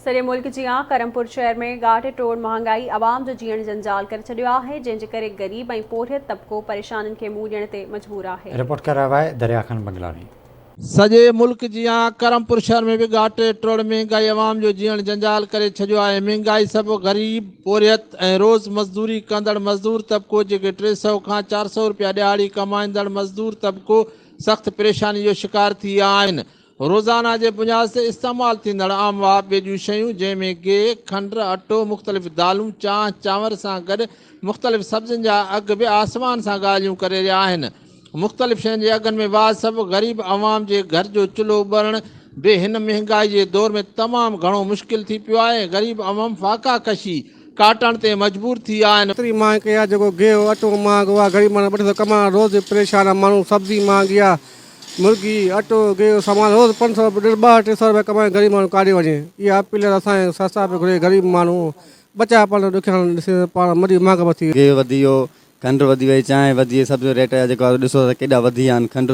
سڄي ملڪ جيان ڪرمپور شهر ۾ ڳاٽ ٽوڙ مهانگائي عوام جو جيئڻ جنجال ڪري ڇڏيو آهي، جنهن جي ڪري غريب ۽ پورهيت طبقو پريشانين کي منهن ڏيڻ تي مجبور آهي. رپورٽ ڪرايو آهي دريا خان بنگلاڻي. سڄي ملڪ جيان ڪرمپور شهر ۾ به ڳاٽ ٽوڙ مهنگائي عوام جو جيئڻ جنجال ڪري ڇڏيو آهي، مهنگائي سبب غريب، پورهيت ۽ روز مزدوري ڪندڙ مزدور طبقو جيڪي 300 کان 400 رپيا ڏهاڙي ڪمائيندڙ مزدور طبقو سخت پريشاني جو شڪار ٿي ويا آهن، روزانه جي بنياد تي استعمال ٿيندڙ عام واهپي جون شيون جنهن ۾ گيهه، کنڊ، اٽو، مختلف دالون، چانهه، چانور سان گڏ مختلف سبزين جا اگهه به آسمان سان ڳالهيون ڪري رهيا آهن. مختلف شين جي اگهن ۾ واڌ سبب غريب عوام جي گهر جو چلهو ٻرڻ به هن مهنگائي جي دور ۾ تمام گهڻو مشڪل ٿي پيو آهي ۽ غريب عوام فاقا ڪشي ڪاٽڻ تي مجبور ٿي ويا آهن. ايتري مهانگي آهي جيڪو گيهه اٽو مهانگو آهي غريب ماڻهو 200 ڪمائڻ روز پريشان آهي ماڻهو سبزي مهانگي آهي مرغي، اٽو، گيهه، سامان روز پنج سو ٻه ٽي سو روپيا ڪمائي غريب ماڻهو ڪاڏي وڃي اها اپيل آهي اسان کي سستا پيو گهري غريب ماڻهو ٻچا پاڻ ڏکيا آهن ڏسي پاڻ مڏي مهانگا به ٿي وئي. گيهه وڌي ويو، کنڊ وڌي وئي، چانهه وڌي وئي، سڀ ريٽ جيڪو آهي ڏسو ته ڪيڏا وڌي ويا آهن، کنڊ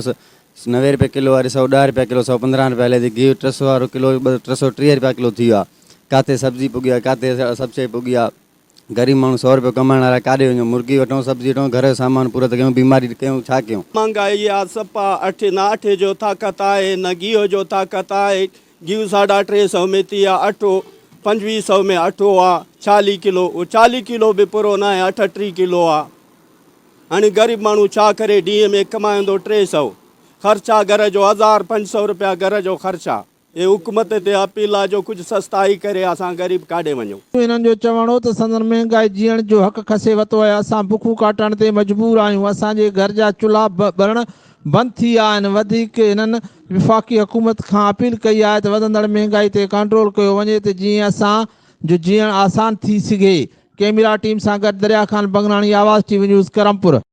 90 روپيا ڪلو واري 110 روپيا ڪلو 115 روپيا هلي ٿي، گيهه ٽي سو وارو ڪلو 330 روپيا ڪلو ٿي ويو آهي، ڪاٿي سبزي پڳي آهي ڪاٿي سڀ شيء پڳي آهي. غريب ماڻهو سئو روپيو ڪمائڻ وارا ڪاڏي وڃون مرغي وٺون سبزي وٺون گهر جو سامان پورو ته ڪيون بيماري ڪيون ڇا ڪيون. مھانگائي آ صفا اٺ نه اٺي جو طاقت آھي نه گيھه جو طاقت آھي گيھه ساڍا ٽي سئو ۾ ٿي آ اٽو پنجويھ سئو ۾ اٽو آ چاليھ ڪلو اھو چاليھ ڪلو به پورو ناھي اٺٽيھ ڪلو آ ھاڻي غريب ماڻھو ڇا ڪري ڏينھن ۾ ڪمائيندو ٽي سئو خرچ آ گھر جو ھزار پنج سئو روپيا گھر جو خرچ آ. هي حڪومت تي اپيل آ جو ڪجهه سستائي ڪري اسان غريب ڪاڏي وڃون. هنن جو چوڻ هو ته سندن مهنگائي جيئڻ جو حق کسي وتو آهي، اسان بکون ڪاٽڻ تي مجبور آهيون، اسان جي گهر جا چلها به ٻرڻ بند ٿي ويا آهن، وڌيڪ هنن وفاقي حڪومت کان اپيل ڪئي آهي ته وڌندڙ مهنگائي تي ڪنٽرول ڪيو وڃي ته جيئن اسان جو جيئڻ آسان ٿي سگهي، ڪئميرا ٽيم سان گڏ Darya Khan Banglani, Awaz T V news, Karampur.